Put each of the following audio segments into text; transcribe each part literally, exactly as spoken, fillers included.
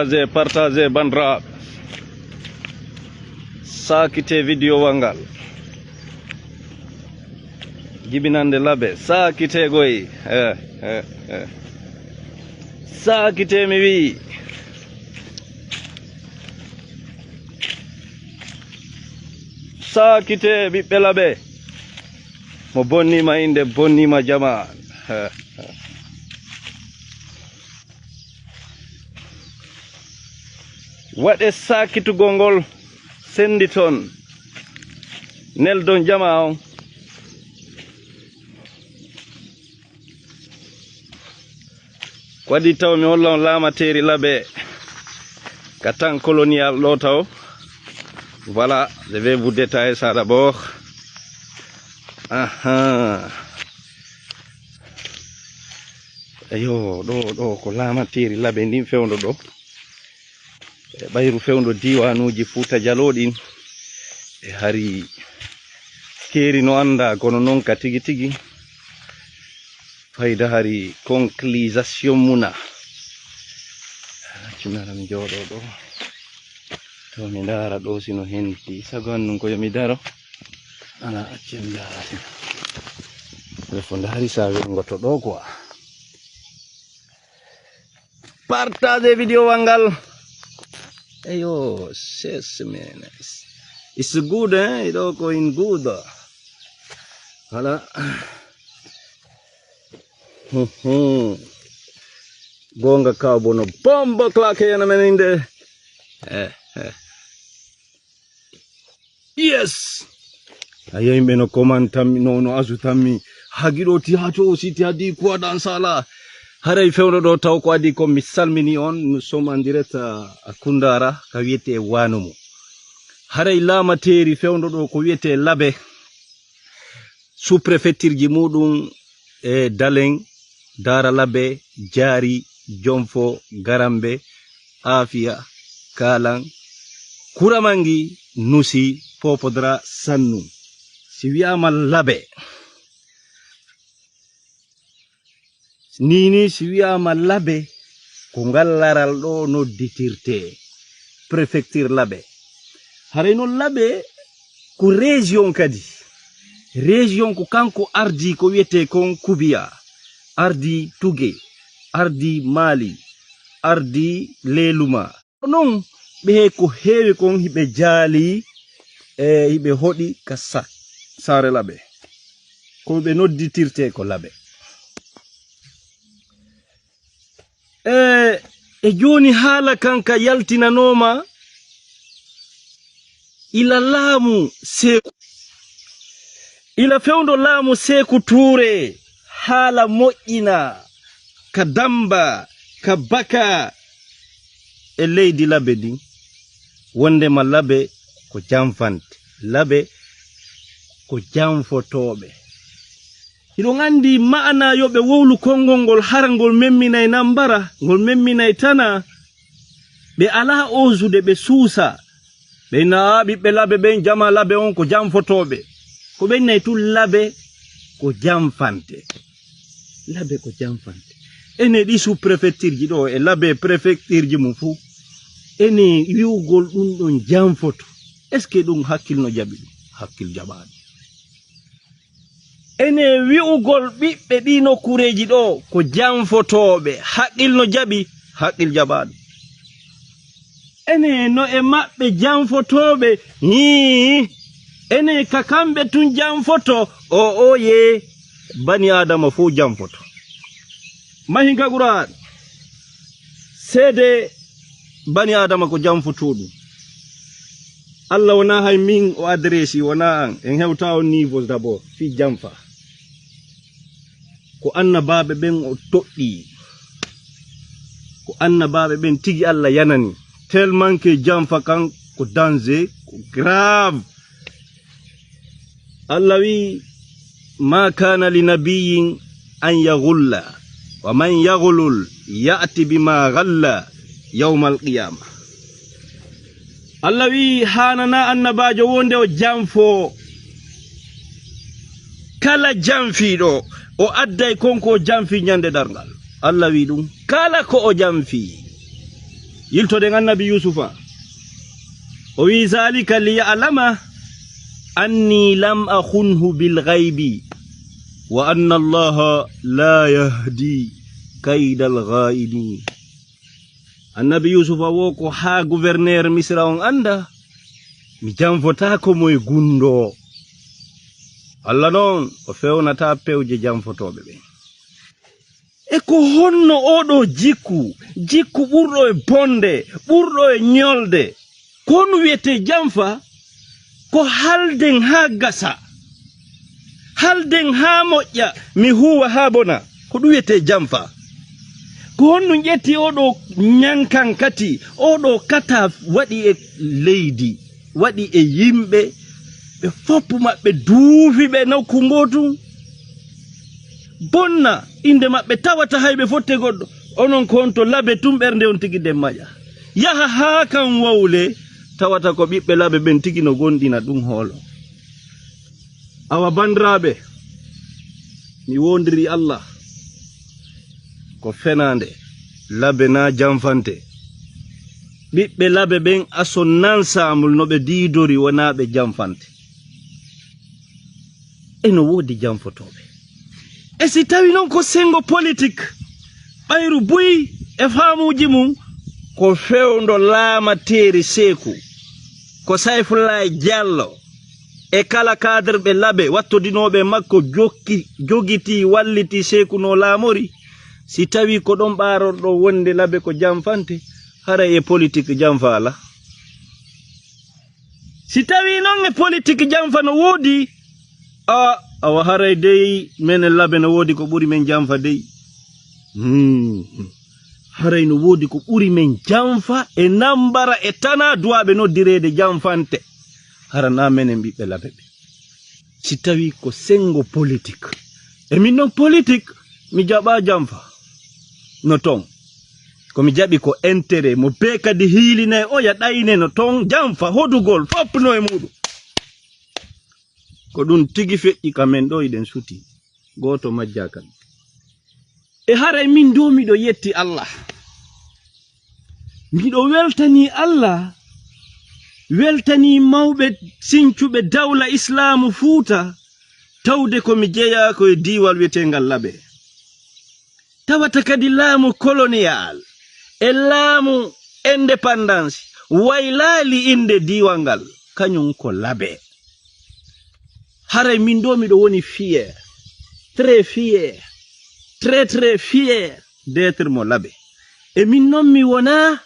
Partagez, partagez, bandiraɓe. Sakite video wal ngal. Jibinande labe. Sakite goy. Eh, eh, eh. Sakite mi wi. Sakite ɓiɓɓe labe. Mo bonnima inde, bonnima jama. Eh, eh. Waɗe sakitugol ngol, sendi toon, neldon jama on. Ko waɗi taw mi holla on laamateeri labe ka tan colonial ɗo taw. Voilà, je vais vous détailler ça d'abord. Aha. Eyo, ɗo, ɗo ko laamateeri labe ndin fewndo ɗo. E ɓayru fewndo diiwanuuji Fuuta Jaloo ɗin. E hari keeri no anndaa, kono non ka tigi tigi. Fayda hari conclisation muna. Accu mi ara mi jooɗo ɗo. To mi ndaara ɗo si no henti. Sago an nun ko yo mi daro. Ala, accu mi ndaara si. Refo ndaari sa wengoto ɗo quoi. Partagez video wal ngal. Eyo, ses menes. It's good, eh? Iɗo ko in good. Voilà. Mhm. Gonga kaw bono bombo claque yana men inde. Eh, eh. Yes. Ayo, yimɓe no comment tammi, no, no asu tammi. Hagiɗo ti ha to aussi ti hadi quoi dans ça là. Haray fewndo ɗo taw ko adi ko mi salmini on. Nous sommes en direct à, à Kundara, ka wiyete Wanumu. Haray laamateeri fewndo ɗo ko wiyete Labe. Sous-préfecture ji muɗum e Dalen, Dara Labe, Jaari, Jonfo, Garambe, Afiya, Kalan, Kuramangi, Nusi, Popodra, Sannu. Si wi'ama Labe, Nii nii, si wi'aama Labe, ko ngal laral ɗo nodditirtee, préfecture Labe. Haray noon Labe ko région kadi. Région ko kanko ardii ko wiyetee kon Kubiya, ardii Tuge, ardii Maali, ardii Leeluma. Ko noon ɓe he ko heewi kon hiɓe jaalii, e hiɓe hoɗi ka sa-, saare Labe. Ko ɓe nodditirtee ko Labe. E, e jooni haala kan ka yaltinanooma ila laamu Seeku, ila fewndo laamu Seeku Tuure, haala moƴƴina ka Damba, ka Baka e leydi Labe ndin, wondema Labe ko janfante, Labe ko janfotooɓe. Hiɗon anndi ma'ana yo ɓe wowlu konngol ngol, hara ngol memminay nambara, ngol memminay tana. Ɓe alaa oosude, ɓe suusa. Ɓe naa ɓiɓɓe Labe ɓen, jama Labe on ko janfotooɓe. Ko ɓen nay tun Labe ko janfante. Labe ko janfante. Ene ɗi sous-préfecture ji ɗo e Labe préfecture ji mum fuu. Ene wi'ugol ɗum ɗon janfoto. Est-ce que ɗum hakkil no jaɓi ɗum? Hakkil jaɓaani. Ene wi'ugol ɓiɓɓe ɗii nokkuureeji ɗoo ko janfotooɓe, haqqil no jaɓi, haqqil jaɓaani. Ene no e maɓɓe janfotooɓe, hii, ene ka kamɓe tun janfoto, o, o yee, bani Aadama fow janfoto. Mahi ka Qur'aan, seede bani Aadama ko janfotoo ɗum. Allah wonaa hay min o adresi, wonaa an. En hewta on niveau d'abord, fii janfa. Ko annabaaɓe ɓen o toɗɗii. Ko annabaaɓe ɓen tigi Allah yanani. Tellement que janfa kan ko danger, ko grave. Allah wi'i, "Ma kana li nabiyyin an yaghulla, wa man yaghlul ya'ti bima ghalla yawmal qiyama." Allah wi'i, "Haanana annabaajo wonde o janfo. Kala janfiiɗo, o adday kon ko o janfi ñande darngal." Allah wi'i ɗum, kala ko o janfi. Yiltoɗen annabi Yuusufa. O wi'i, "Zalika li ya'lama anni lam akhunhu bil ghaibi wa anna Allaha la yahdi kaidal ghainin." Annabi Yuusufa wo ko haa gouverneur Misra on annda, mi janfotaako mo e gunndoo. Allah noon o fewnataa pewje janfotooɓe ɓen. E ko honno oɗo jikku, jikku ɓurɗo e bonde, ɓurɗo e ñolde, ko honno wiyetee janfa? Ko halden haa gasa, halden haa moƴƴa, mi huuwa haa bona. Ko ɗum wiyetee janfa. Ko honno ƴetti oɗo ñankan kati, oɗo kata waɗi e leydi, waɗi e yimɓe, ɓe fof maɓɓe duufi ɓe nokku ngootu, bonna innde maɓɓe, tawata hay ɓe fotte goɗɗo. Onon ko on to labe tun ɓernde on tigi nden maƴa. Yaha haa kan wawle, tawata ko ɓiɓɓe labe ɓen tigi no gondina ɗum hoolo. Awa bandiraaɓe, mi wondiri Allah, ko fenaande, labe na janfante. Ɓiɓɓe labe ɓen aso nan saamul no ɓe diidori wonaa ɓe janfante. E no woodi janfotooɓe. E si tawi noon ko senngo politik, ɓayru buy e faamuuji mum, ko fewndo laamateeri Seeku, ko Sayfullaay Jallo e kala kaadorɓe labe wattodinooɓe e makko jokki, jogitii, wallitii Seeku no laamori. Si tawi ko ɗon ɓaarorɗo wonde labe ko janfante, haray e politik janfa alaa. Si tawi noon e politik janfa no woodi, a, awa haray dey menen labe no woodi ko ɓuri men janfa dey. Hmm. Haray no woodi ko ɓuri men janfa e nambara e tana duwaaɓe noddireede janfante. Hara na menen ɓiɓɓe labe ɓe. Si tawi ko senngo politik. E min noon politik, mi jaɓa janfa. No toon. Ko mi jaɓi ko intérêt mo bee kadi hiilinay oya ɗayne no toon janfa hodugol fof no e muuɗum. Ko ɗum tigi feƴƴi ka men ɗo iɗen suti. Gooto majjaa kadi. E haray min ɗo miɗo yetti Allah. Miɗo weltanii Allah, weltanii mawɓe sincuɓe dawla Islaamu Fuuta, tawde ko mi jeyaa ko e diiwal wiyeteengal Labe. Tawata kadi laamu koloniyaal e laamu indépendance waylaali innde diiwal ngal, kañum ko Labe. Haray min ɗo miɗo woni fier, très fier, très, très fier d'être mo Labe. E min noon mi wonaa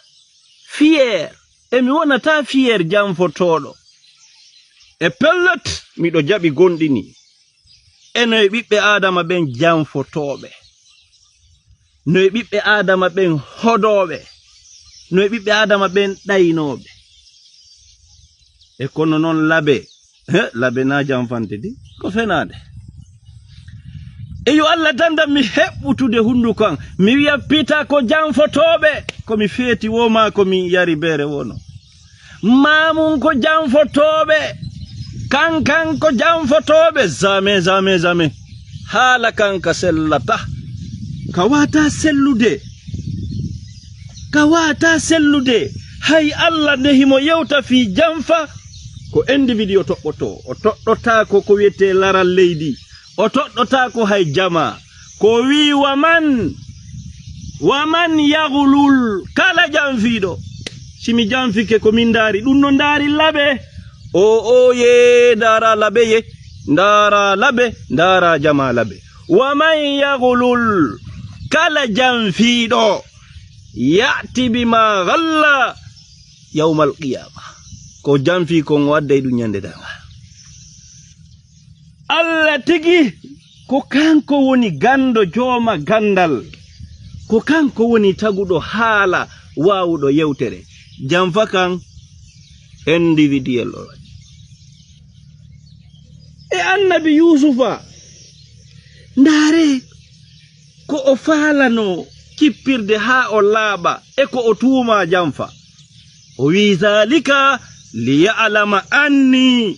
fier, e mi wonataa fier janfotooɗo. E pellet, miɗo jaɓi gonɗini. E no e ɓiɓɓe Aadama ɓen janfotooɓe. No e ɓiɓɓe Aadama ɓen hodooɓe. No e ɓiɓɓe Aadama ɓen ɗaynooɓe. E kono noon Labe, he, Labe na janfante di, ko fenaande. E yo Allah dandam mi heɓɓutude hunnduko am, mi wiya Pita ko janfotooɓe, ko mi feeti wo maa ko mi yari beere wono. Maamun ko janfotooɓe, kankan ko janfotooɓe, jamais, jamais, jamais. Haala kan ka sellata, ka waata sellude. Ka waata sellude, hay Allah nde himo yewta fii janfa, ko individu o toɓɓotoo, o toɗɗotaako ko wiyetee laral leydi, o toɗɗotaako hay jamaa. Ko wii, "Waman, waman yaghlul," kala janfiiɗo. Si mi janfike ko min ndaari, ɗum no ndaari Labe. O, o, ye, ndaara Labe ye, ndaara Labe, ndaara jamaa Labe. "Waman yaghlul," kala janfiiɗo, "ya'ti bima ghalla yawmal qiyama." Ko janfii kon o adday ɗum ñande darngal. Allah tigi ko kanko woni ganndo jooma ganndal. Ko kanko woni taguɗo haala waawuɗo yewtere. Janfa kan individuel o waɗi. E annabi Yuusufa, ndaare ko o faalano kippirde haa o laaɓa e ko o tuuma janfa. O wi'i, "Zalika li ya'lama anni,"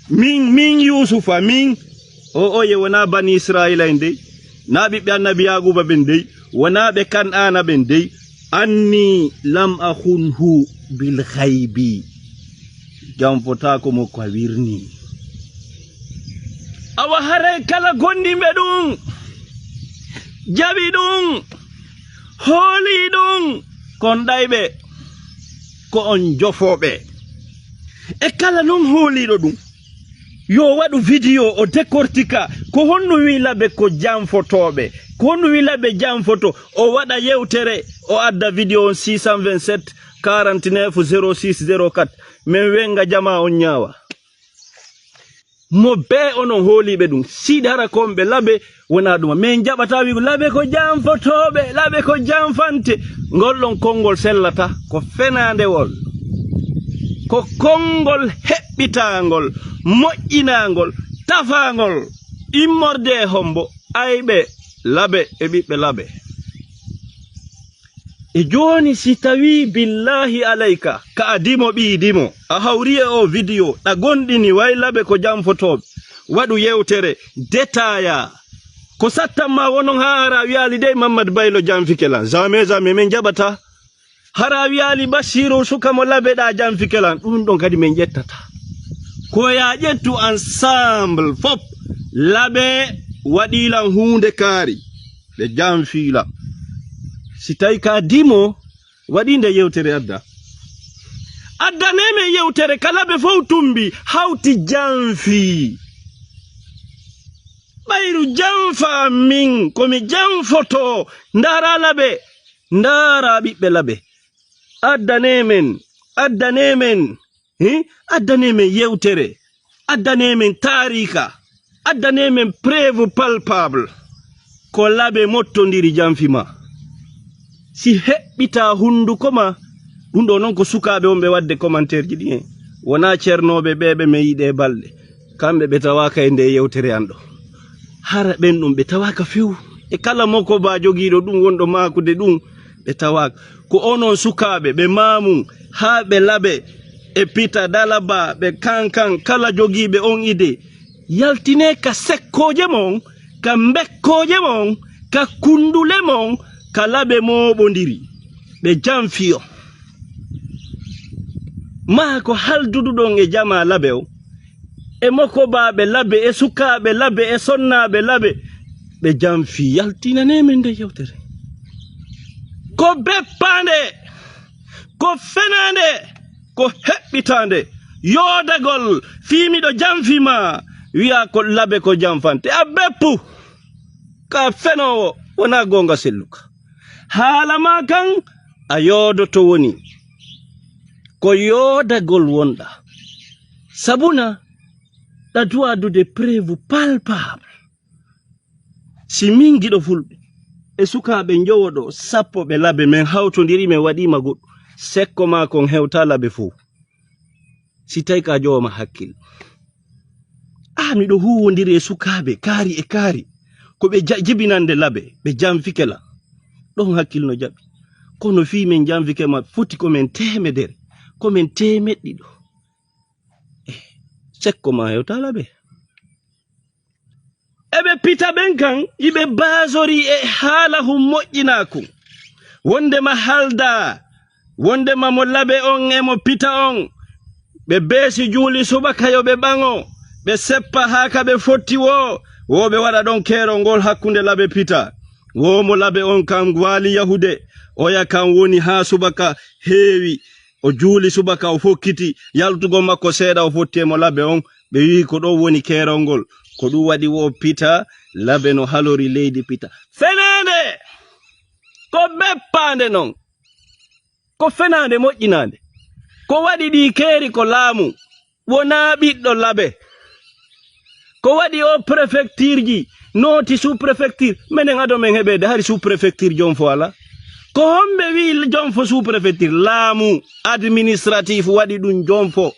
min, min Yuusufa, min, o, oye wonaa bani Israa'iila en dey, naa ɓiɓɓe annabi Yaaquuba ɓen dey, wonaa ɓe Kan'aana ɓen dey, Anni lam akhunhu bil ghaibi. Janfotaako mo ko a wirni. Awa haray kala gondiiɓe ɗum, jaɓi ɗum, hooli ɗum, kon ɗayɓe, ko on jofooɓe. E kala non hooliiɗo ɗum, yo waɗu video o décortika ko honno wi labe ko janfotooɓe, ko honno wi labe janfoto, o waɗa yewtere, o adda video on six cent vingt-sept quarante-neuf zéro six zéro quatre. Men wenga jama on ñaawa. Mo bee onon hooliiɓe ɗum, siɗa hara kon ɓe labe wona ɗuma. Men jaɓata wi'ugo labe ko janfotooɓe, labe ko janfante. Ngol ɗon konngol sellata, ko fenaandewol. Ko konngol heɓɓitaangol, moƴƴinaangol, tafaangol, immorde e hombo, ayɓe labe e ɓiɓɓe labe. E jooni, si tawii, billaahi alayka, ka a dimo ɓii dimo, a hawri e o video, ɗa gondini way labe ko janfotooɓe, waɗu yewtere detaya. Ko sattan ma wonon haa hara a wiyaali dey Mammad Baylo janfike lan. Jamais, jamais, men jaɓata. Hara a wiyaali Basiru suka mo labe ɗa janfike lan. Ɗum ɗon kadi men ƴettata. Ko ya ƴettu ensemble fop, labe waɗi lan huunde kaari. Ɓe janfii lan. Si tawi ka dimo, waɗi nde yewtere adda. Addane men yewtere kala ɓe fow tumbi hawti janfii. Ɓayru janfa min, ko mi janfoto. Ndaara labe, ndaara ɓiɓɓe labe. Addane men, addane men, hi? Addane men yewtere, addane men taarika, addane men preuve palpable. Ko labe mottondiri janfi ma. Si heɓɓita hunduko ma, ɗum ɗo non ko sukaaɓe wonɓe waɗde commentaire ji ɗi en. Wonaa ceernooɓe ɓe ɓe men yiɗe balɗe. Kamɓe ɓe tawaaka e nde yewtere an ɗo. Hara ɓen ɗum ɓe tawaaka few. E kala moko ba jogiiɗo ɗum wonɗo maakude ɗum ɓe tawaaka. Ko onon sukaaɓe ɓe maamum haa ɓe labe e pita dalaba ɓe kankan kala jogiiɓe on ide. Yaltine ka sekkooje mon, ka mbekkooje mon, ka kundule mon, ka labe mooɓondiri. Ɓe janfi on. Maa ko halduduɗon e jama labe o, e mokobaaɓe labe, e sukaaɓe labe, e sonnaaɓe labe, ɓe janfi. Yaltinane men nde yewtere. Ko beppaande, ko fenaande, ko heɓɓitaande. Yoodagol fii miɗo janfi ma, wi'a ko labe ko janfante. A beppu, ka fenoowo, wonaa goonga selluka. Haala ma kan, a yoodoto woni. Ko yoodagol wonɗa. Sabuna, ɗa duwa dude preuve palpable. Si min giɗo fulɓe, e sukaaɓe njowo ɗo, sappo ɓe labe, men hawtondiri, men waɗiima goɗɗo. Sekko maa kon hewta labe fow. Si tawi ka jowo ma hakkil. Ah, miɗo huwondiri e sukaaɓe, kaari e kaari. Ko ɓe ja-, jibinande labe, ɓe janfike la. Ɗon hakkil no jaɓi. Kono fii men janfike ma, foti ko men teemedere, ko men teemeɗɗiɗo. Eh, sekko ma hewta labe. Eɓe pita ɓen kan, iɓe baasori e haala hum moƴƴinaaku. Wondema halda, wondema mo labe on e mo pita on. Ɓe beesi juuli subaka yo ɓe ɓaŋo, ɓe seppa haa ka ɓe fotti woo, woo ɓe waɗa ɗon keerol ngol hakkunde labe pita. Woo mo labe on kan waali yahude, oya kan woni haa subaka heewi. O juuli subaka, o fokkiti, yaltugol makko seeɗa, o fotti e mo labe on. Ɓe wi'i ko ɗon woni keerol ngol. Ko ɗum waɗi woo pita, labe no halori leydi pita. Fenaande! Ko beppaande non. Ko fenaande moƴƴinaande. Ko waɗi ɗi keeri ko laamu. Wonaa ɓiɗɗo labe. Ko waɗi o prefecture ji, nooti sous-préfecture. Menen ado men heɓeede hari sous-préfecture Jonfo alaa. Ko homɓe wi'i Jonfo sous-préfecture? Laamu administratif waɗi ɗum Jonfo.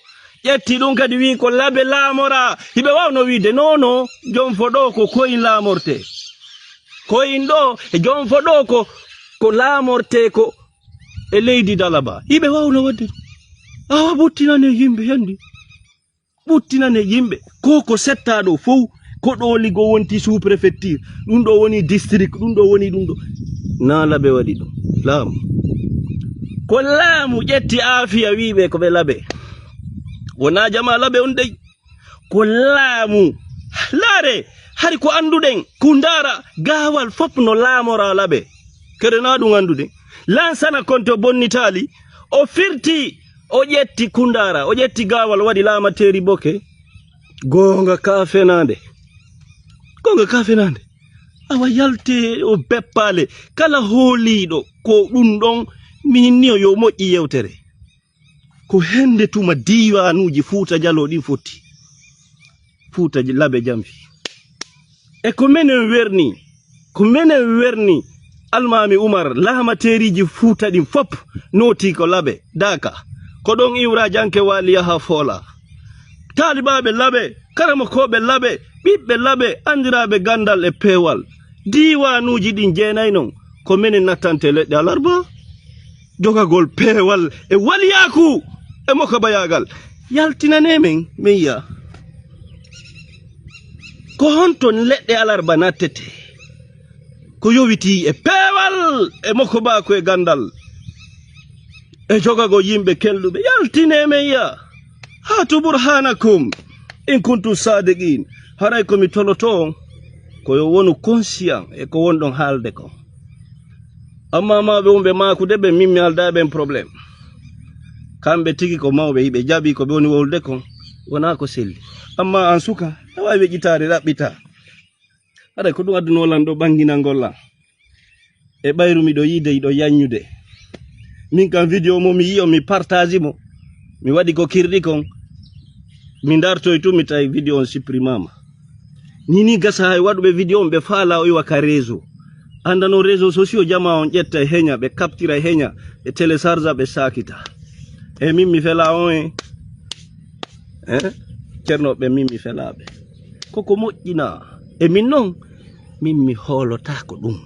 Ƴetti ɗum kadi wi'i ko labe laamora. Hiɓe waawno wi'ude, non, non, Jonfo ɗo ko koyin laamorte. Koyin ɗo, e Jonfo ɗo ko, ko laamorte ko e leydi Dalaba. Hiɓe waawno waɗde ɗum. Awa ɓuttinane yimɓe hendu. Ɓuttinane yimɓe. Ko ko settaaɗo fow, ko ɗo ligo wonti sous-préfecture. Ɗum ɗo woni district, ɗum ɗo woni ɗum ɗo. Naa labe waɗi ɗum. Laamu. Ko laamu ƴetti aafiya, wi'i ɓe ko ɓe Labe. Wonaa jamaa Labe on dey. Ko laamu. Laare, hari ko annduɗen, Kundaara, Gaawal, fop no laamora Labe. Kere naa ɗum annduɗen. Lansana Konte o bonnitaali, o firti, o ƴetti Kundaara, o ƴetti Gaawal, waɗi laamateeri boke. Goonga kaa fenaande. Goonga kaa fenaande. Awa yalte o beppaale. Kala hooliiɗo ko ɗum ɗon, miin ni o yo moƴƴi yewtere. Ko hende tuma diiwaanuuji Fuuta Jaloo ɗin fotti. Fuuta J-, Labe Jamfi. E ko menen werni, ko menen werni Almaami Umar, laamateeriiji Fuuta ɗin fop nootii ko Labe, Daaka. Ko ɗon iwra janke waali yaha foola. Taalibaaɓe Labe, karamokooɓe Labe, ɓiɓɓe Labe, anndiraaɓe ganndal e peewal. Diiwaanuuji ɗin jeenay non, ko menen nattante leɗɗe alarba. Jogagol peewal e waliyaaku e mokabayaagal. Yaltinanee men, men yi'a. Ko honto leɗɗe alarba nattete? Ko yowitii e peewal e mokobaaku e ganndal. E jogagol yimɓe kelɗuɓe. Yaltinee men yi'a. Haatu burhaanakum in kuntum saadiqiin. Haray ko mi toloto on, ko yo wonu conscient e ko wonɗon haalde kon. Amma mawɓe wonɓe maakude ɓen, min mi aldaa e ɓen problème. Kamɓe tigi ko mawɓe, hiɓe jaɓi ko ɓe woni wowlude kon, wonaa ko selli. Amma an suka, a waawi weƴƴitaade ɗaɓɓitaa. Haray ko ɗum adduno lan ɗo ɓannginangol lan. E ɓayru miɗo yiide, hiɗo yanñude. Min kam vidéo mo mi yi'o, mi partage mo. Mi waɗi ko kirɗi kon. Mi dartoy tun, mi tawi vidéo on supprimama. Ni ni gasa hay waɗuɓe vidéo on ɓe faala o iwa ka réseau. Anda no réseau sociaux jama on ƴetta e heña, ɓe captira e heña, ɓe télécharge, ɓe saakita. E min mi fela on e, eh? Ceerno ɓe min mi fela ɓe. Koko moƴƴina. E min non, min mi hoolotako ɗum.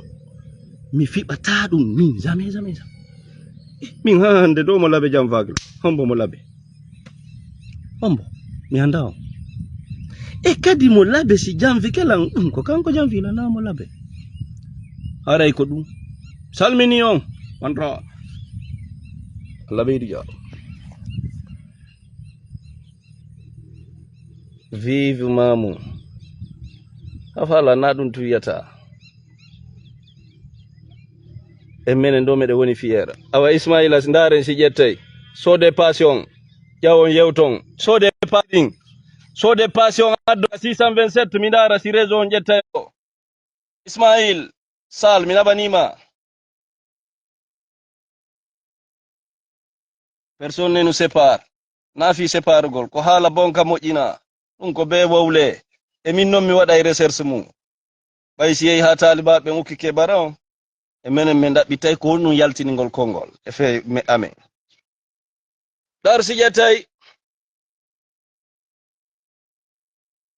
Mi fiɓata ɗum, min, jamais, jamais, jamais. Eh, min haa hannde ɗo mo Labe Janfaaki. Hombo mo Labe? Hombo? Mi anndaa on. E kadi mo Labe si janfike lan, ɗum ko kanko janfino, naa mo Labe. Haray ko ɗum. Salmini on. Wonto. Allah ɓeydu jaaro. Vive Mamou. Hafala na ɗum tun wiyata. E menen ɗo meɗen woni fier. Awa Ismaila, si ndaaren si ƴettay. Sode passion. Ƴawon yewton. Sode passion. Sode passion addo six cent vingt-sept, mi ndaara si réseau on ƴettay o. Ismail Sall, mi naɓaniima. Personne ne nous sépare. Na fii separugol. Ko haala bonka moƴƴina. Ɗum ko bee wowle. E min non mi waɗay recherche mum. Ɓay si yehi haa taalibaaɓe ɓen ukki kebara on, e menen min ɗaɓɓitay ko honɗum yaltiningol konngol e fee me-, amen. Ɗar si ƴettay.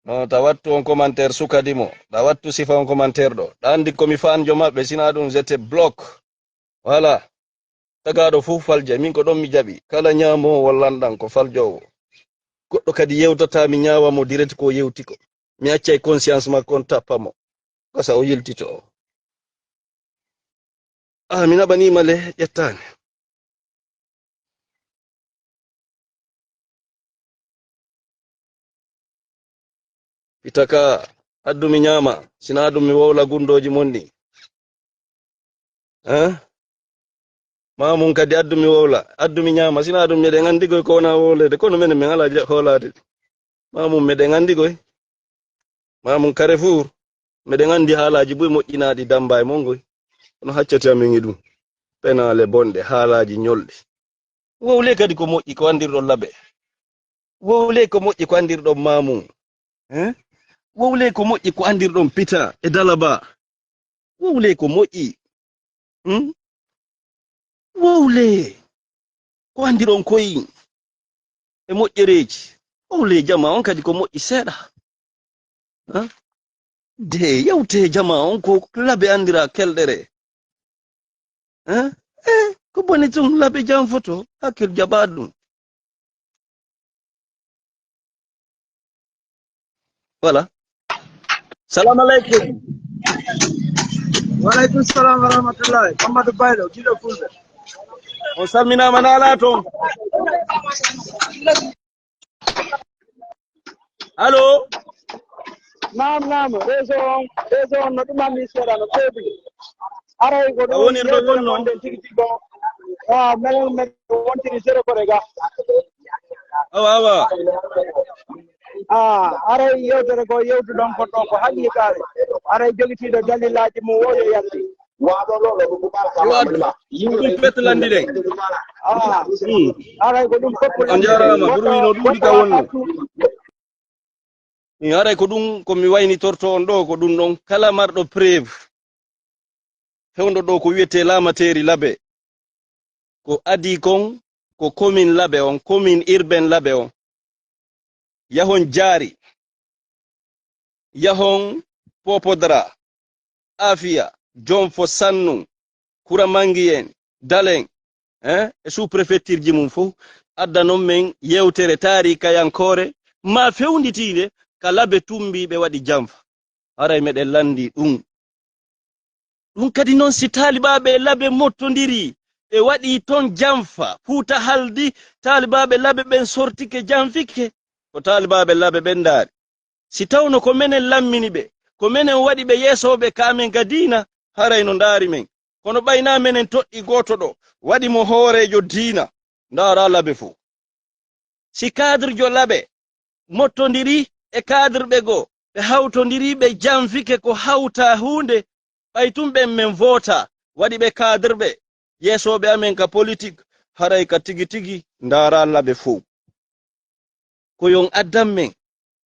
No, ta wattu on commentaire sukadi mo. Ta wattu sifa on commentaire ɗo. Ta anndi ko mi fanjo maɓɓe, sina ɗum je te bloque. Voilà. Tagaaɗo fuu falja, min ko ɗon mi jaɓi. Kala ñaamoowo lanɗan ko faljoowo. Goɗɗo kadi yewtata mi ñaawa mo direct ko yewti ko. Mi accay conscience makko on tappa mo. Gasa o yiltito o. Ah, mi naɓaniima le, ƴettaani. Pitaka, addu mi ñaama, sina addu mi wowla gundooji mon ɗin. Eh? Maa mun kadi addu mi wowla, addu mi ñaama, sina addu meɗen anndi goy ko wona wowleede, kono menen min alaa ja-, hoolaade. Maa mun meɗen anndi goy. Maa mun Carrefour, meɗen anndi haalaaji buy moƴƴinaaɗi damba e mon goy. Kono haccati amin e ɗum. Penaale bonɗe, haalaaji ñolɗi. Wowle kadi ko moƴƴi ko anndirɗon Labe. Wowle ko moƴƴi ko anndirɗon Maamu. Eh? Wowle ko moƴƴi ko anndirɗon Pita e Dalaba. Wowle ko moƴƴi. Hmm? Wowle ko anndirɗon koyi e moƴƴereeji. Wowle jama on kadi ko moƴƴi seeɗa. Ha? De yewte jama on ko Labe anndira kelɗere. Eh? Eh, ko bone tun Labe janfoto, hakkil jaɓa ɗum. Voilà. Salamu aleykum. Wa aleykum salam wa rahmatullahi. Mamadou Baylo, giɗo Fulɓe. On salminaama naalaa toon. Allo? Naam, naam, réseau on, réseau on no ɗumanmi seeɗa, no feewi. Aray ko ɗum woni ɗo wonno. Wonde tigi tigi on. Ah, menen men wontiri zéro kore ga. Awa, awa. Ah, aray yewtere ko yewtuɗon ko ɗo ko haqiiqaare. Aray jogitiiɗo dalilaaji mum o yo yaltu. Yo addu. Ko ɗum fetlandiren. Ah. Hmm. Aray ko ɗum fetlandiren. On njaaraama, Burwi no ɗuuɗi ka wonno. Mi haray ko ɗum ko mi waynitorto on ɗo, ko ɗum ɗon. Kala marɗo preuve, fewndo ɗo ko wiyetee Laamateeri Labe. Ko adii kon, ko commune Labe on, commune urbaine Labe on. Yahon Jaari, yahon Popodra, Afiya, Jonfo, Sannun, Kuramangiyen, Dalen, eh, e sous-préfecture ji mum fof, addanon men yewtere taarikayankoore, maa fewnditiinde ka Labe tumbii ɓe waɗi janfa. Haray meɗen lanndii ɗum. Ɗum kadi noon, si taalibaaɓe Labe mottondirii, ɓe waɗii toon janfa, Fuuta Haldi, taalibaaɓe Labe ɓen sortike, janfike, ko taalibaaɓe Labe ɓen ndaari. Si tawno ko menen lammini ɓe, ko menen waɗi ɓe yeesooɓe ka amen ka diina, haray no ndaari men. Kono ɓay naa menen toɗɗii gooto ɗo, waɗi mo hooreejo diina, ndaaraa Labe fof. Si cadre jo Labe mottondirii e cadre ɓe goo, ɓe hawtondirii, ɓe janfike ko hawtaa huunde, ɓay tun ɓen men vootaa, waɗi ɓe cadre ɓe, yeesooɓe amen ka politik, haray ka tigi tigi ndaaraa Labe fow. Ko yon addan men,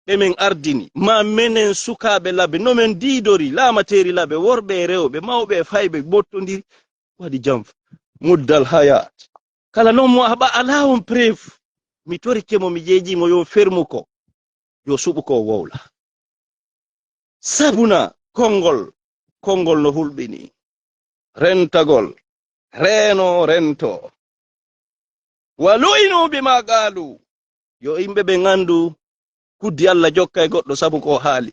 ɓe men ardini, maa menen sukaaɓe Labe, no men diidori, Laamateeri Labe, worɓe e rewɓe, mawɓe e fayɓe, mottondiri, waɗi janfa. Muddal hayaat. Kala non mo haɓa alaa on preuve, mi torike mo, mi jeejii mo, yo fermu ko, yo suɓu ko, o wowla. Sabuna konngol, konngol no hulɓinii. Rentagol, reeno, rento. Wa lu'inu bimaa qaalu. Yo yimɓe ɓen anndu, kuddi Alla jokka e goɗɗo sabu ko o haali.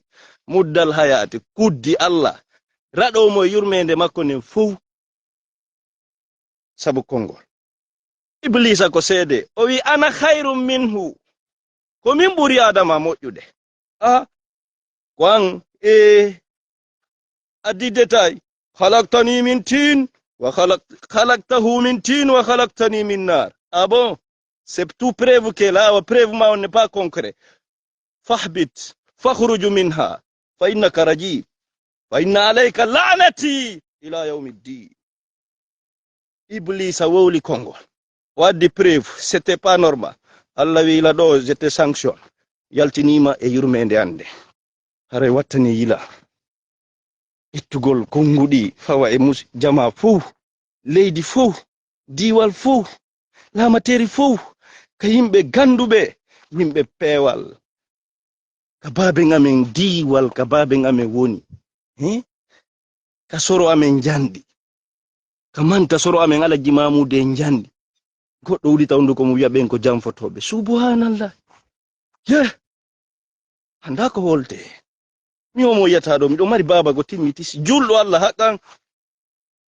Muddal hayaati, kuddi Alla, raɗoo mo e yurmeende makko nden fow. Sabu konngol. Ibliisa ko seede. O wi, "Ana khayrun minhu." Ko min ɓuri Aadama moƴƴude. A, ko an, e, addi détail. "Khalaqtani min tin, wa khalaq-, khalaqtahu min tin, wa khalaqtani min nar." Ah bon? C'est tout preuve que là, wa preuve ma on n'est pas concret. "Fahbit, fakhruj minha, fa innaka rajim. Fa inna alayka la'nati ila yawmi ddin." Ibliisa wowli konngol. O addi preuve, c'était pas normal. Alla wi, "Ila ɗo, je te sanctionne." Yaltiniima e yurmeende an nde. Haray wattani yila. Ittugol konnguɗi fawa e mus-, jamaa fow, leydi fow, diiwal fow, laamateeri fow, ka yimɓe gannduɓe, yimɓe peewal. Ka baaben amen diiwal, ka baaben amen woni. He? Ka soro amen njanɗi. Ka manta soro amen Alhaji Mamuudu e njanɗi. Goɗɗo wulita hunnduko mum wiya ɓen ko janfotooɓe. Subhanallah. Ye! Anndaa ko wolte. Mi o mo yiyata ɗo, miɗo mari baaba go timmitis. Julɗo Alla haqqan.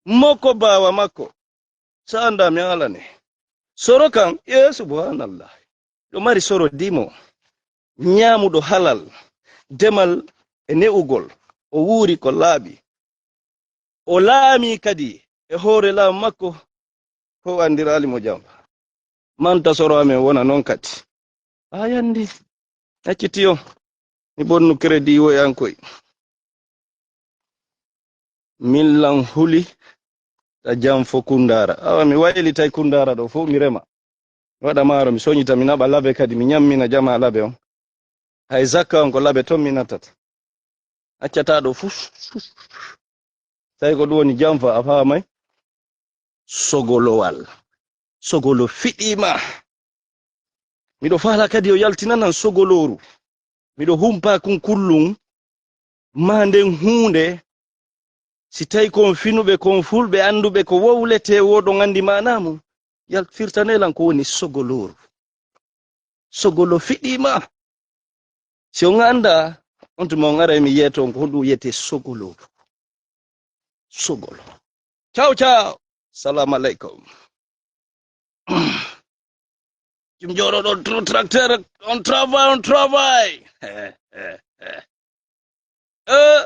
Moko baawa makko. Sa anndaa mi alane. Soro kan, ye subhanallah. Ɗo mari soro dimo. Ñaamuɗo halal. Demal e ne'ugol. O wuuri ko laaɓi. O laami kadi e hoore laamu makko. Ko anndiraali mo janfa. Manta soro amen wona non kadi. A yandi. Accitiyo. Mi bonnu crédit woyankoy. Min lan huli ta janfo Kundaara. Awa mi waylitay Kundaara ɗo fow mi rema. Mi waɗa maaro, mi soñita, mi naɓa labe kadi, mi ñammina jamaa labe on. Hay zakka on ko labe ton mi nattata. Accata ɗo fus, fus. Tawi ko ɗum woni janfa, a faamay? Sogolowal. Sogolo fiɗiima. Miɗo faala kadi o yaltinanan sogolooru. Miɗo humpa kun kullun. Ma nden huunde, si tawi ko on finuɓe, ko on fulɓe annduɓe ko wowletee, woɗon anndi maanaa mum, yal-, firtanee lan ko woni sogolooru. Sogolo fiɗiima. Si on anndaa, on tuma on aray mi yeeto on ko honɗum wiyetee sogolooru. Sogolo. Ciao, ciao. Salamu aleykum. Jim jooɗo ɗon tro tracteur, on travail, on travail. Eh,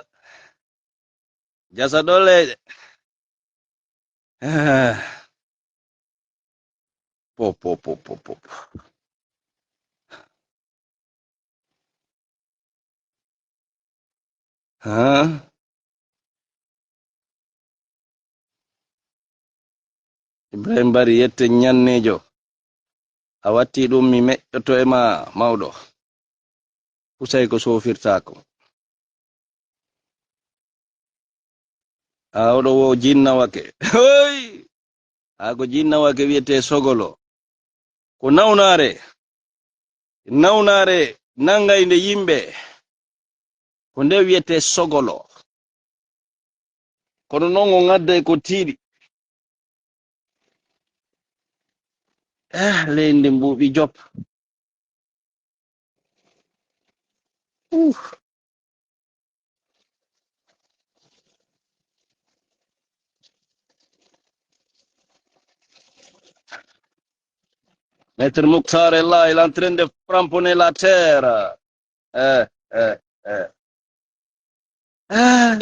jasa ɗo leyɗe. Eh. Po, po, po, po, po. Ha? Ibrahim Bari, yette ñanneejo. A watti ɗum, mi meƴƴoto e ma, mawɗo. Usay ko sofirtaako. A oɗo wo jinnawake. Hoy! A ko jinnawake wiyete sogolo. Ko nawnaare. Nawnaare nangay nde yimɓe. Ko nde wiyete sogolo. Kono noon o ngadday ko tiiɗi. Eh, leydi ndi mbuuɓi jop. Uh. Maître Mokhtar est là, il est en train de cramponner la terre. Eh, eh, eh. Eh,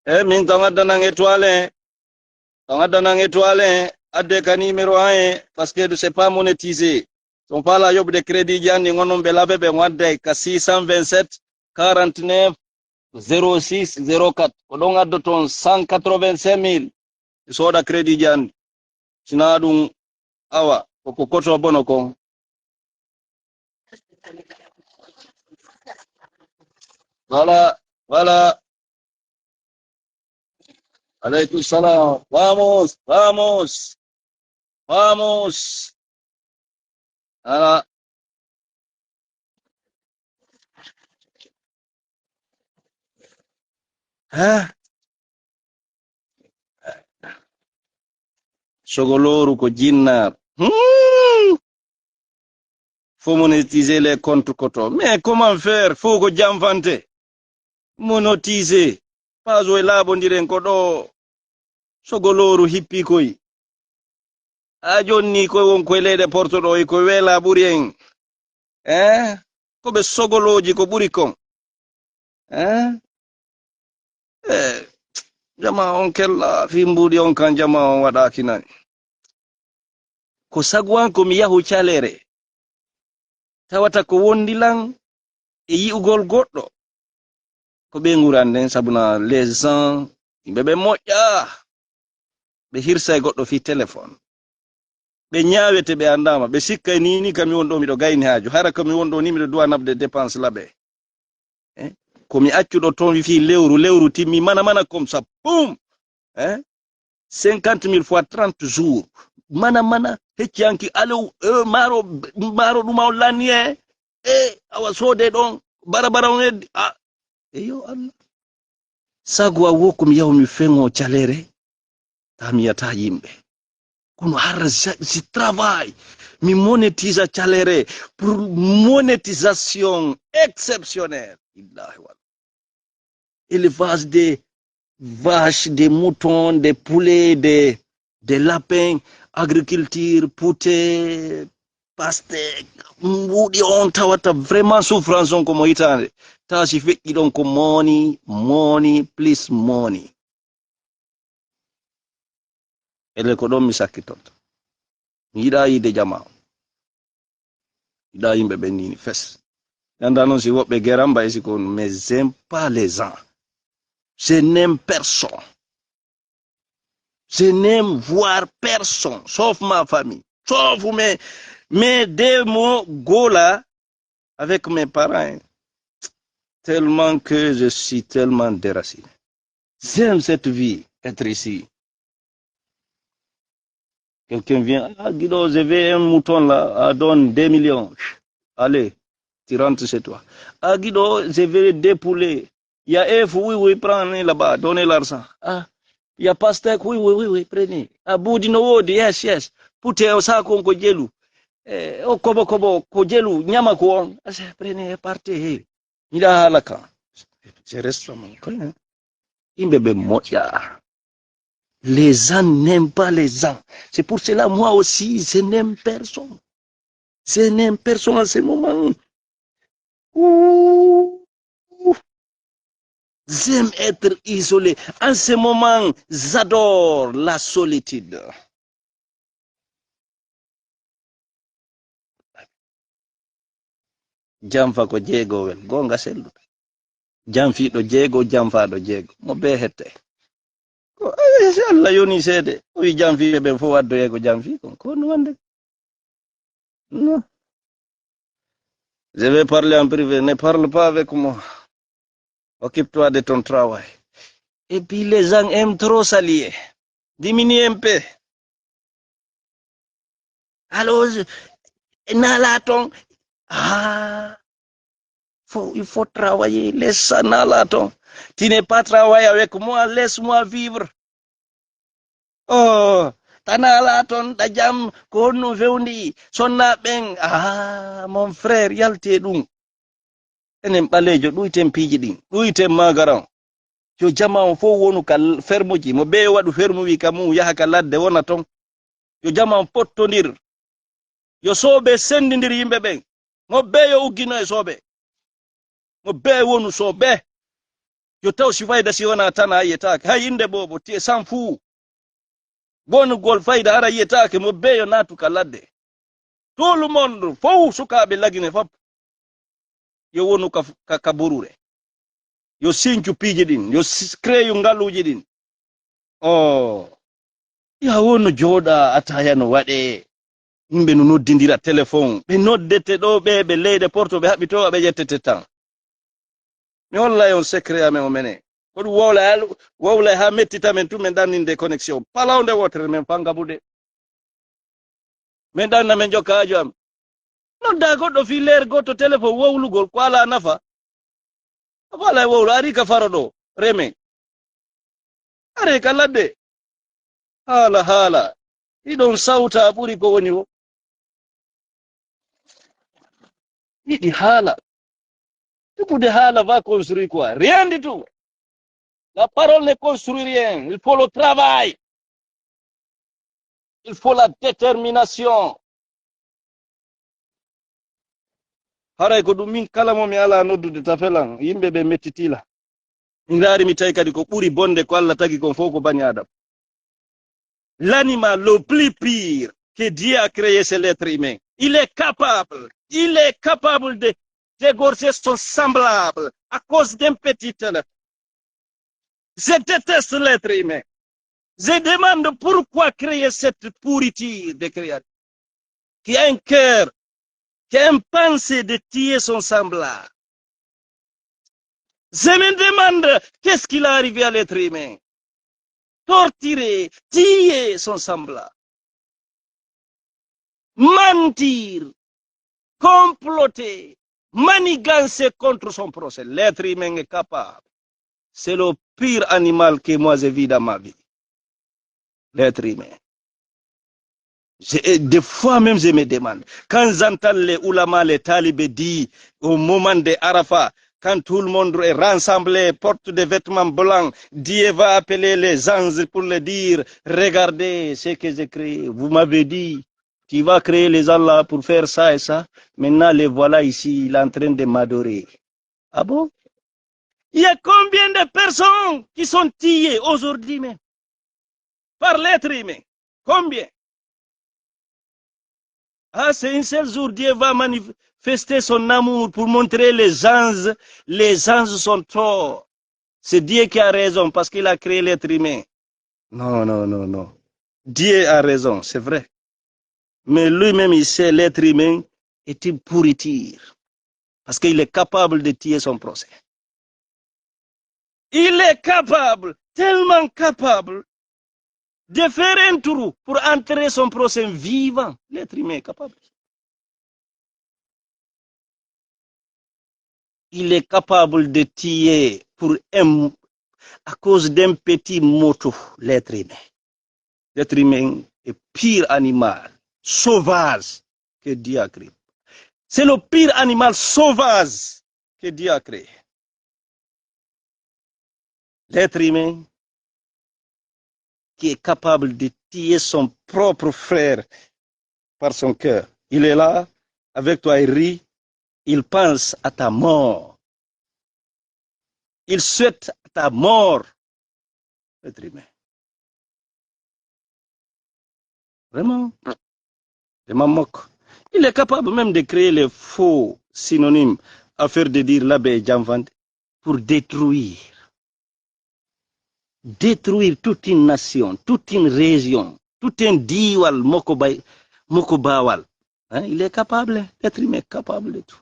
eh, min kam addanan étoile en. Kam addanan étoile en. Adde ka numéro un en. Parce que c'est pas monétisé. Son pas la yoɓde crédit ji anni, ngon non ɓe labe ɓe wadde ka six cent vingt-sept quarante-neuf zéro six zéro quatre. Ko ɗon addoton cent quatre-vingt-cinq mille. Soda crédit ji anni. Sina ɗum, awa, koko koto bono kon. Voilà, voilà. Aleykum salam. Vamos, vamos, vamos. Voilà. Ha? Sogolooru ko jinnaar. Hmm. Faut monétiser les comptes koto. Mais comment faire? Faut ko janfante. Monétiser. Paaso e laaɓondiren ko ɗo sogolooru hippi koy. A jonni koy won koye leyɗe Porto ɗo e koye weela ɓuri en. Eh? Ko ɓe sogolooji ko ɓuri kon. Eh? Eh, jama on kella fi mbuuɗi on kan jama on waɗaaki nani. Ko sagu an ko mi yahu calere. Tawata ko wondi lan e yi'ugol goɗɗo. Ko ɓe nguran nden sabu na les gens, yimɓe ɓe moƴƴa. Ɓe hirsa e goɗɗo fi téléphone. Ɓe ñaawete, ɓe anndaama, ɓe sikka e ni, ni kam mi won ɗo, miɗo gayni haaju. Hara ko mi won ɗo ni, miɗo duwa naɓde dépense laɓe. Eh? Ko mi accuɗo toon fii lewru, lewru timmi, mana mana comme ça, boum! Eh? Cinquante mille fois trente jours. Mana mana, hecci hanki, alew, eh, maaro, maaro ɗum on lanni, eh? Eh, awa soode ɗon, bara bara on heddi. Ah, eyo Allah. Sago a wo ko mi yahu mi feŋo calere, ta mi yata yimɓe. Kono hara ja-, si travail, mi monétisa calere pour monétisation exceptionnelle. Billahi wal-, élevage des vaches, des moutons, des poulets, des, des lapins, agriculture, potager, pastèque, mbuuɗi on tawata vraiment souffrance on ko mo hitaande. Tawa si feƴƴi ɗon ko money, money, plus money. Ele ko ɗon mi sakkitorto. Mi yiɗa yiide jama. Mi yiɗa yimɓe ɓe nini fes. Yanda noon si woɓɓe geran mbay si ko, mais j'aime pas les gens. Je n'aime personne. Je n'aime voir personne, sauf ma famille. Sauf mes, mes deux mots Gola avec mes parents, hein. Tellement que je suis tellement déraciné. J'aime cette vie, être ici. Quelqu'un vient, ah, Guido, je veux un mouton là, ah, donne deux millions. Allez, tu rentres chez toi. Ah, Guido, je veux deux poulets. Il y a un fou, oui, oui, prends là-bas, donnez l'argent. Ah, il y a pastèque, oui, oui, oui, oui, prenez. Ah, buuɗi no woodi, yes, yes. Pute o saako on ko jelu. Eh, o kobo kobo ko jelu, ñama ko on. Ah, c'est, prenez et partez, hey. Miɗa haala kan. Je reste sur mon coin, hein. Yimɓe ɓe moƴƴa. Les gens n'aiment pas les gens. C'est pour cela, moi aussi, je n'aime personne. Je n'aime personne en ce moment. Ouh. J'aime être isolé. En ce moment, j'adore la solitude. Janfa ko jeegowel, goonga selluɗo. Janfiiɗo jeego, janfaaɗo jeego. Mo bee hette. Ko, eh, si Allah yoni seede, o wi janfiiɓe ɓen fof addoyee ko janfii kon. Ko no wonde? Non. Je vais parler en privé. Ne parle pas avec moi. Occupe-toi de ton travail. Et puis les gens aiment trop s'allier. Diminue un peu. Alors, nala ton. Ah, faut, il faut travailler. Laisse ça, nala ton. Tu n'es pas travailler avec moi, laisse-moi vivre. Oh, ta nala ton, ɗa jam, ko honno fewndi? Sonna ɓen, ah, mon frère, yalte ɗum. Enen ɓaleejo, ɗuyten piiji ɗin, ɗuyten magaran. Yo jama on fof wonu ka l-, fermuji. Mo bee waɗu fermu wi ka mum yaha ka ladde wona ton. Yo jama on pottondir. Yo soobe senndindir yimɓe ɓen. Mo bee yo uggino e soobe. Mo bee wonu soobe. Yo taw si fayda si wona tan a yiyetaake. Hay innde boobo, ti e san fuu. Bonugol fayda hara yiyetaake, mo bee yo naatu ka ladde. Tout le monde, fow sukaaɓe Lagine fop, yo wonu ka, ka, ka buruure. Yo sincu piiji ɗin, yo s-, créeyu ngaluuji ɗin. Oh, ya wonu jooɗa ataya no waɗe. Yimɓe no noddindira téléphone. Ɓe noddete ɗo, ɓe, ɓe leyɗe Porto, ɓe haɓɓi to, ɓe ƴettete tan. Mi hollay on secret amen o mene. Ko ɗum wowlay, al-, wowlay haa mettita men tun, men ɗanninde connexion. Palawde wootere men fanga buɗe. Men ɗanna men jokka haaju am. Nodda goɗɗo fii leer gooto téléphone wowlugol ko alaa nafa. Ko alaa e wowlo, ari ka faro ɗo, reme. Are ka ladde. Haala, haala. Hiɗon sawta ɓuri ko woni o. Yiɗi haala. Beaucoup de haala va construire quoi? Rien du tout. La parole ne construit rien. Il faut le travail. Il faut la détermination. Haray ko ɗum min kala mo mi alaa noddude tafelan, yimɓe ɓe mettitila. Mi ndaari mi tawi kadi ko ɓuri bonde ko Allah tagi kon fof ko bani Adam. L'animal le plus pire que Dieu a créé, c'est l'être humain. Il est capable, il est capable de d'égorger son semblable à cause d'un petit téléphone. Je déteste l'être humain. Je demande pourquoi créer cette pourriture de créature qui a un cœur, qui a une pensée de tuer son semblable. Je me demande qu'est-ce qu'il a arrivé à l'être humain. Torturer, tuer son semblable. Mentir, comploter, manigancer contre son prochain. L'être humain est capable. C'est le pire animal que moi j'ai vu dans ma vie. L'être humain. Je, et des fois même, je me demande, quand j'entends les ulama, les talibés dire au moment de Arafat, quand tout le monde est rassemblé, porte des vêtements blancs, Dieu va appeler les anges pour leur dire, regardez ce que j'ai créé. Vous m'avez dit, tu vas créer les gens là pour faire ça et ça. Maintenant, les voilà ici, il est en train de m'adorer. Ah bon? Il y a combien de personnes qui sont tuées aujourd'hui même par l'être humain? Combien? Ah, c'est un seul jour, Dieu va manifester son amour pour montrer les anges, les anges sont trop. C'est Dieu qui a raison parce qu'il a créé l'être humain. Non, non, non, non. Dieu a raison, c'est vrai. Mais lui-même, il sait l'être humain est une pourriture. Parce qu'il est capable de tuer son prochain. Il est capable, tellement capable, de faire un trou pour enterrer son prochain vivant. L'être humain est capable. Il est capable de tuer pour un, à cause d'un petit moto, l'être humain. L'être humain est pire animal, sauvage que Dieu a créé. C'est le pire animal sauvage que Dieu a créé. L'être humain qui est capable de tuer son propre frère par son cœur. Il est là, avec toi, il rit, il pense à ta mort. Il souhaite ta mort. Être humain. Vraiment, vraiment moque. Il est capable même de créer les faux synonymes afin de dire l'abbé Jamvand pour détruire. Détruire toute une nation, toute une région, tout un diwal moko, bay, moko bawal. Hein, il est capable, l'être humain est capable de tout.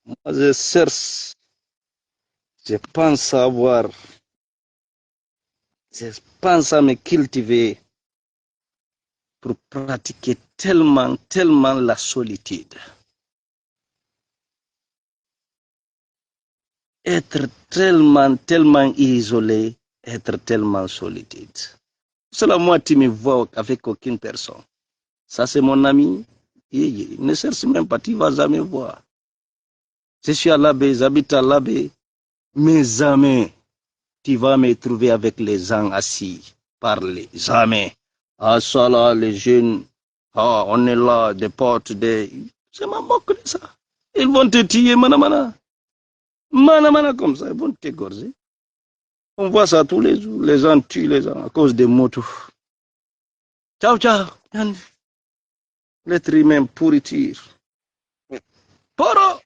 Moi, je cherche, je pense avoir, je pense à me cultiver pour pratiquer tellement, tellement la solitude. Être tellement, tellement isolé, être tellement solitude. Cela, moi, tu me vois avec aucune personne. Ça, c'est mon ami. Il ne cherche même pas, tu vas jamais voir. Je suis à la baie, j'habite à la baie. Mais jamais tu vas me trouver avec les gens assis, parler. Jamais. Ah, ça là, les jeunes, ah, on est là, des potes, des... Je m'en moque de ça. Ils vont te tuer, mana mana. Mana mana comme ça, ils vont t'égorger. On voit ça tous les jours. Les gens tuent les gens à cause des motos. Ciao, ciao. L'être humain pourriture. Poro,